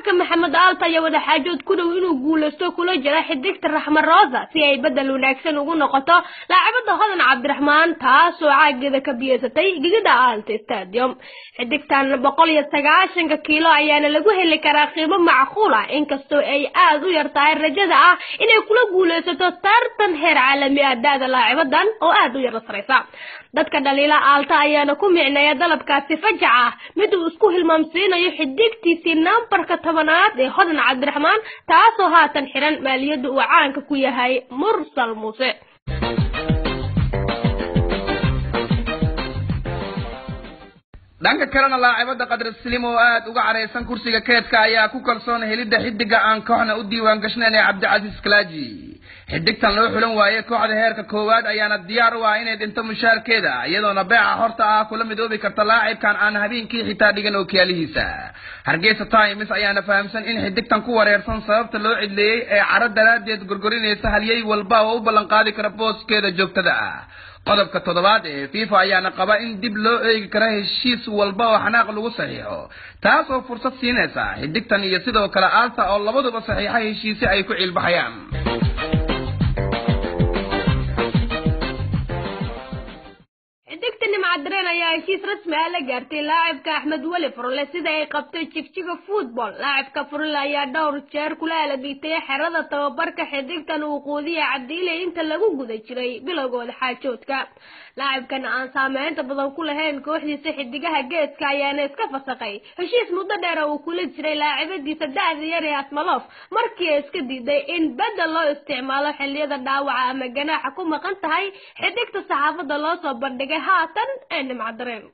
Laacibka Maxamed Aalta ayaa wadaxaajood ku dhow inuu guulaysto kula jira xidigta Raxma Rosa si ay bedel wanaagsan ugu noqoto laacibada Hodan Cabdiraxmaan, taasoo caageeda ka biyeysatay gegida Aalta Stadium. Xidigtan 190 kiilo ayaana lagu heli karaa qiimo macquul ah, inkastoo ay aad u yar tahay rajada ah inay kula guulaysato tartan heer caalami ah da'da laacibadan oo aad u yara sareysa. Dadka dhaliila Aalta ayaana ku micneeya dalabkaasi fajac ah mid uu isku hilmaamsiinayo xidigtiisii nambarka 10aad ee Hodan Cabdiraxmaan, taasoo haatan xiran maaliyadda uu caanka ku yahay Mursal Muuse. Dhanka kalena, laacibada Qadar Slim oo aad uga caraysan kursiga keedka ayaa ku kalsoon helidda xidiga aan kooxna u diiwaan gashnayn ee Cabdicasiis Kalaaji. Xidigtan loo xulan waaye kooxda heerka koowaad ayaana diyaar u ah inay dhinto mushaarkeeda, iyadoona beeca horta ah kula midoobi karta laacibkan aan habeenkii xitaa dhigan ookiyaalihiisa. Hargeysa Times ayaana fahamsan in xidigtan ku wareersan sababta loo cidleeyey ee caro daraaddeed gorgorinaysa halyey walba oo u ballan qaadi kara booskeeda joogtada ah. Qodobka 7aad ee FIFA ayaana qaba in dib loo eegi karo heshiis walba oo xanaaq lagu saxiixo, taas oo fursad siinaysa xidigtan iyo sidoo kale Aalta oo labaduba saxiixa heshiisyo ay ku ciilbaxayaan. Xidigta Nimcadareen ayaa heshiis rasmi ah la gaartay laacibka Axmed Weli Furle, sida ay qabtay Jigjiga Football. Laacibka Furle ayaa dhowr jeer kula aladigtay xerada tababarka xidigtan uu quudiya Cabdiile inta lagu guda jiray bilowgooda xaajoodka. Laacibkan aan saameynta badan ku lahayn kooxdiisa Xidigaha Geeska ayaana iska fasaqay heshiis muddo dheer uu kula jiray laacibadiisa da'da yar ee Asmalof, markii ay iska diiday in bedel loo isticmaalo xilliyada dhaawaca ama ganaaxa ku maqan tahay xidigta saxaafadda loo soo bandhigay haatan ee Nimcadareen.